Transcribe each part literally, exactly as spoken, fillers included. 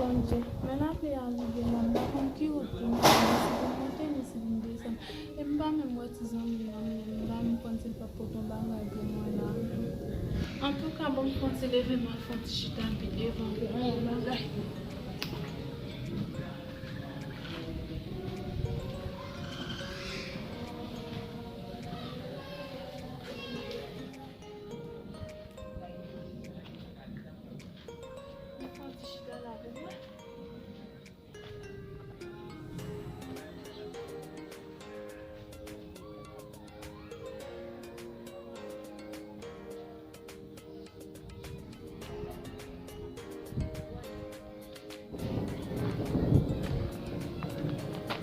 Bondye, men lapli a rive la, m pa konn ki wout pou m pran, ni si pou m monte, ni si pou m desann. E m pa menm wè ti zanmi an menm, m pa menm konn si l p ap pote yon bagay pou mwen la menm. Antouka, bon, m fè yon ti leve, m al fè yon ti chita pi devan pou m wè yon bagay. Mwen fè yon ti chita la pou mwen.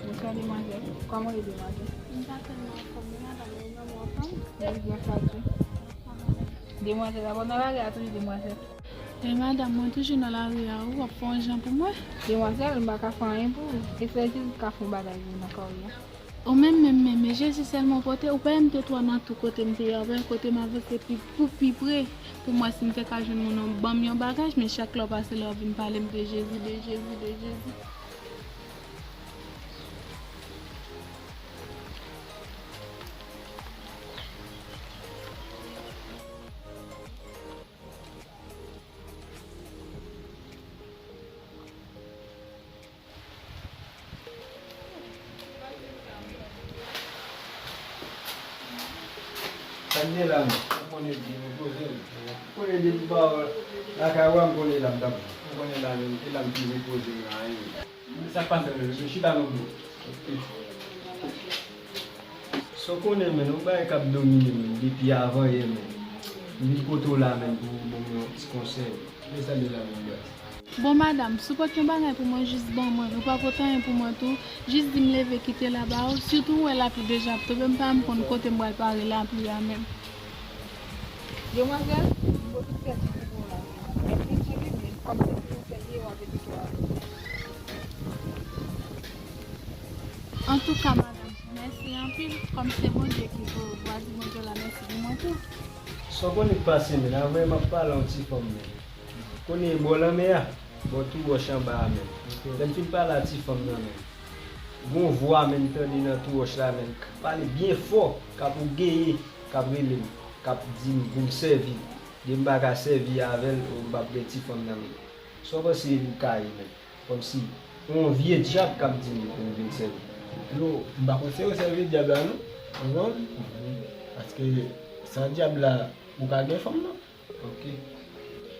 Bonswa, demwazèl. Kòman w ye, demwazèl? M pa tèlman anfòm, wi, madanm, men ou menm ou anfòm? Wi, grasa Dye. Demwazèl, w ap nan lari a toujou, demwazèl? E madanm, mwen toujou nan lari a, wi, w ap fè yon jan pou mwen? Demwazèl, m pa ka fè anyen pou ou. E sèl Jezi k ka fè yon bagay pou ou nan kari a. Ou menm, menm, menm, e Jezi sèlman w pote, ou pa wè m te twò nan tou kote m te ye a, ou pa wè kote m avanse pi, pou pi pre, pou m wè si m te ka jwenn moun nan ban m yon bagaj, men chak lè w pase la, w vin pale m de Jezi, de Jezi, de Jezi. Sa n gen la menm? Ou konnen byen repoze m. Ou konnen depi m pa lakay ou a, m konnen la m t ap viv. Ou konnen la menm, e la m pi repoze m la, wi. Sa k pase menm? Mesye, chita non bro. Sa w konnen menm, yon bagay k ap domine menm, depi avan yè menm. M vin kote w la menm pou w ban m yon ti konsèy. Men sa m ye la menm, baz. Bon, madanm, si w pot yon bagay pou mwen, jis ban mwen. Ou pa pot anyen pou mwen tou, jis di m leve kite la ba ou. Sitou w wè lapli deja ap tonbe, m pa menm konn kote m pral pare lapli a menm. Demwazèl, m pot tout kè ti pou ou la. Epi Jimmy, men, kòm se pou ou sèl ye, w ap edike w avè l. Antouka, madanm, mèsi anpil. Kòm se Bondye ki voye w, w a di Bondye la mèsi pou mwen tou. Sa w konnen k pase, men, avè m ap pale yon ti fanm, men. Konnen bò lanmè a, bò tou wòch anba a, men. Ok. Lè m fin pale a ti fanm nan, men. Gon vwa, men, m tande nan tou wòch la, men, k ap pale byen fò, k ap ogeye, k ap rele m, k ap di m pou m sèvi l. Depi m pa ka sèvi avè l, m p ap gen ti fanm nan, men. Sa w panse li ka ye, men? Kòmsi yon vye dyab k ap di m pou m vin sèvi. Yo, m pa konseye w sèvi dyab la non, ou konprann? Mhm. Paske san dyab la, ou ka gen fanm nan. Ok.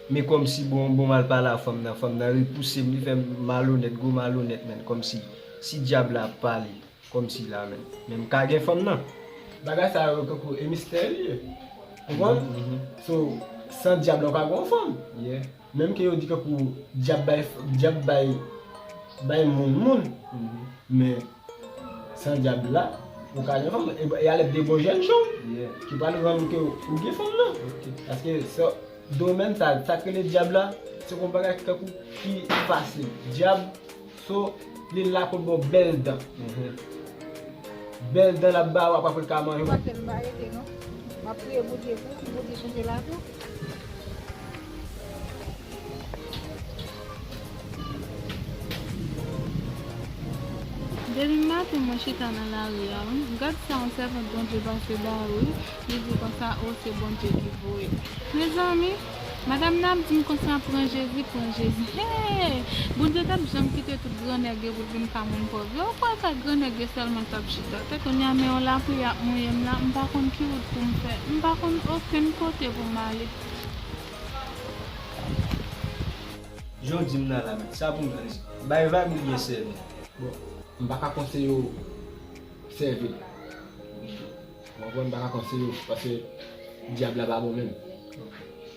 Men kòmsi bon, bon m al pale a fanm nan, fanm nan repouse m, li fè m malonèt, gwo malonèt, menn. Kòmsi si dyab la ap pale, kòmsi la menm. Men m ka gen fanm nan. Bagay sa yo tankou e mistè li ye. Ou konprann? Mhm. So, san dyab la, ou ka gen yon fanm. Yeah. Menm ke yo di tankou dyab bay, dyab bay, bay moun moun. Mhm. Men san dyab la, ou ka gen fanm. E, e alèt de bon jèn jan. Yeah. Ki pral rann ke ou gen fanm nan. Ok. Paske sa, domèn sa, sa k rele dyab la, se yon bagay ki tankou ki fasil. Dyab, so, li la pou l ba w bèl dan. Mhm. Bèl dan l ap ba w, apre pou l ka manje w. Pastè, m pa rete non. M ap priye Bondye pou ou, pou Bondye chanje lavi w. Depi maten mwen chita nan lari a, wi. Gad sa yon sèvant Bondye pase ba ou, wi. Li di konsa, o, se Bondye ki voye. Mezanmi, madanm nan ap di m konsa, pran Jezi, pran Jezi. Hey! Bondye t ap janm kite tout grannèg yo pou l vin ka moun pòv yo. Ou kwè sa grannèg yo sèlman k t ap chita? Te kounye a, men yon lapli ap mouye m la, m pa konn ki wout pou m fè. M pa konn okenn kote pou m ale. Jan w di m nan la, men, sa pou m fè? Bay vag oubyen sèvi? Bon, m pa ka konseye w sèvi l. Ou konprann, m pa ka konseye w, paske dyab la pa bon menm.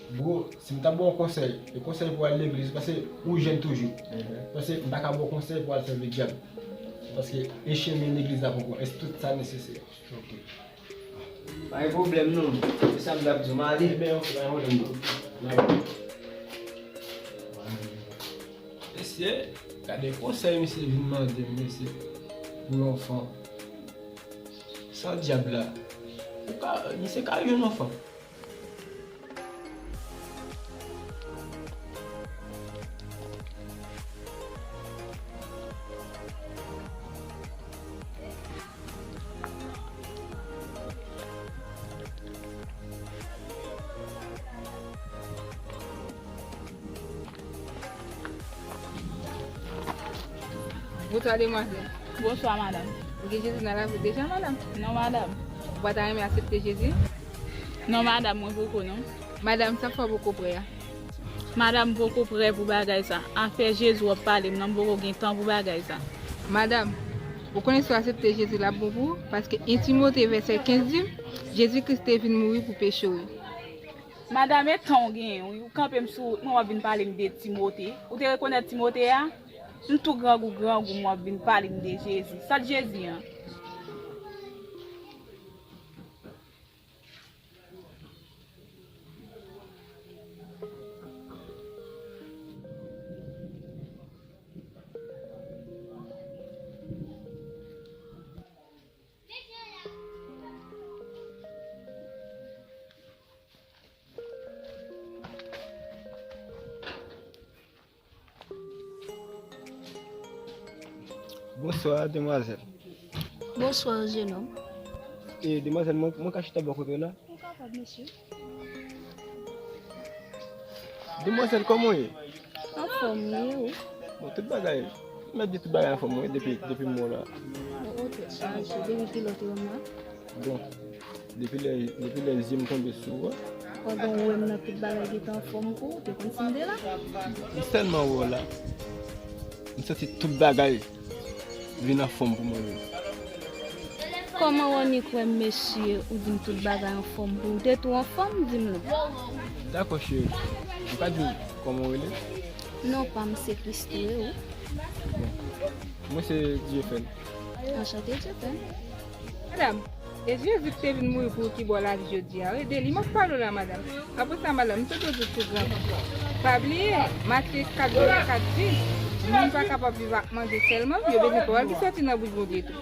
Bro, si m ta ba w konsèy, e konsèy pou w al legliz, paske ou jèn toujou. Mhm. Paske m pa ka ba w konsèy pou w al sèvi dyab. Paske e chemen legliz la pou w pran, e tout sa nesesè. Ok. Pa gen pwoblèm non. Se sa m t ap di w, m ale. Ebyen, ok, pa gen pwoblèm non. M ale. Mesye, gade konsèy misye vin mande m, mesye, pou yon fanm. Sa dyab la. Ou ka, misye ka jwenn yon fanm. Bonswa, demwazèl. Bonswa, madanm. Ou gen Jezi nan lavi w deja, madanm? Non, madanm. Ou pa ta renmen aksepte Jezi? Non, madanm, mwen poko, non. Madanm, sa fè w poko prè a? Madanm, m poko prè pou bagay sa. Afè Jezi w ap pale m nan, m poko gen tan pou bagay sa. Madanm, ou konnen si w aksepte Jezi, l ap bon pou ou, paske en Timote vèsè kenz di, Jezi Kris te vin mouri pou peche w yo. Madanm, e tan w genyen, wi. Ou kanpe m sou wout mwen, w ap vin pale m de Timote. Ou te rekonèt Timote a? M tou grangou, grangou, m w ap vin pale m de Jezi. Sòt Jezi an. Bonswa, demwazèl. Bonswa, jenòm. E, demwazèl, mwen, mwen ka chita bò kote w la? Ou kapab, mesye. Demwazèl, kòman w ye? Anfòm, wi, wi. Bon, tout bagay, m ap di tout bagay anfòm, wi, depi, depi m wè w la. Bon, ok, chaje, depi kilè w te wè m la? Bon, depi lè, depi lè zye m tonbe sou ou a. Pandan w wè m nan, tout bagay gentan anfòm pou ou, ou te konn si m te la? M sèlman wè w la. M santi tout bagay vin anfòm pou mwen menm. Kòman w annik wè m, mesye, ou di m tout bagay anfòm pou ou? Ou te tou anfòm, di m non. Dakò, cheri. Ou ka di m kòman w rele? Non pa m se Christo, e ou? Bon. Mwen se Dieufen. Anchante, Dieufen. Madanm, e Jezi ki te vin mouri pou ou ki ba w lavi jodi a, wi, de li m ap pale w la, madanm. Apre sa, madanm, m te dwe di w tou grangou. Pa bliye, Matye kat vèsè kat di, moun pa kapab viv ak manje sèlman, yo bezwen pawòl ki sòti nan bouch Bondye tou.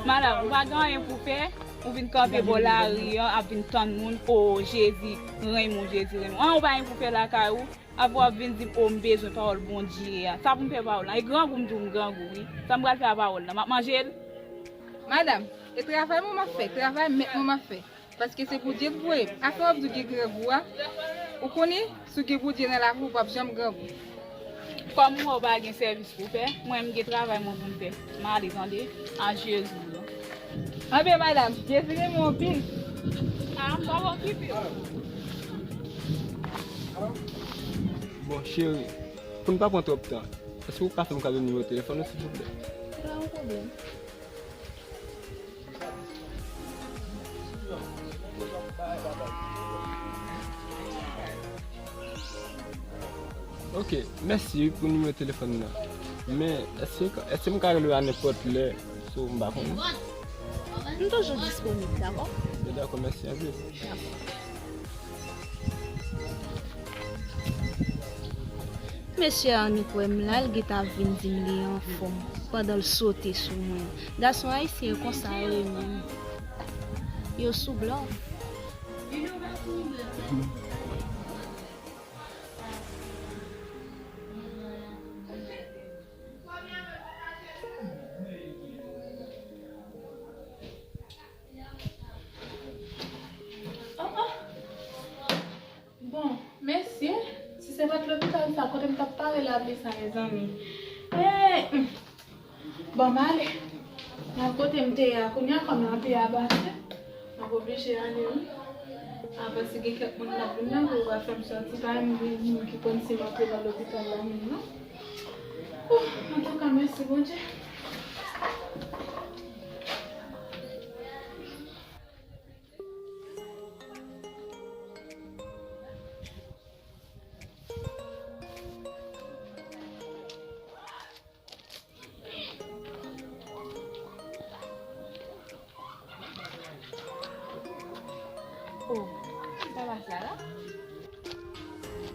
Madanm, ou pa gen anyen pou fè, ou vin kanpe bò lari an, ap vin tann moun, o, Jezi renmen w, Jezi renmen w. An, ou pa gen pou fè lakay ou? Apre w ap vin di m, o, m bezwen pawòl Bondye a. Sa pou m fè pawòl la? E grangou m di w m grangou, wi. Sa m pral fè a pawòl la? M ap manje l? Madanm, e travay mwen m ap fè, travay mèt mwen m ap fè. Paske se Bondye k voye m. Afè w ap di w gen grangou a, ou konnen, si w gen Bondye nan lavi w, w p ap janm grangou. Kòm ou wè w pa gen sèvis pou w fè, mwen m gen travay mwen pou m fè. M ale, tande? A Jezi, non. Anben, madanm, Jezi renmen w anpil. A, m p ap okipe w. Bon, cheri, pou n pa pran twòp tan, èske ou ka fè m kado nimewo telefòn ou, silvouplè? Pa yon pwoblèm. Ok, mèsi pou nimewo telefòn nan. Men, èske, èske m ka rele w a nenpòt lè, sou m pa konnen? M toujou disponib, dakò? Dakò, mèsi anpil. Dakò. Mesye a annik wè m la, l gentan ap vin di m li anfòm pandan l sote sou mwen. Gason ayisyen yo konsa yo ye menm. Yo sou blòf. Oh, oh. Bon, mesye, si se pa t lopital sa, kote m t ap pare l ap li sa, mezanmi? Eh, hmm. Bon, m ale. Nan kote m te ye a, kounye a kòm lapli a pase, m ap oblije ale, wi. Avan si gen kèk moun k ap vin la, pou yo pa fè m sòti, pa menm gen moun ki konn si m antre nan lopital la menm, non. Ouh, antouka, mèsi Bondye.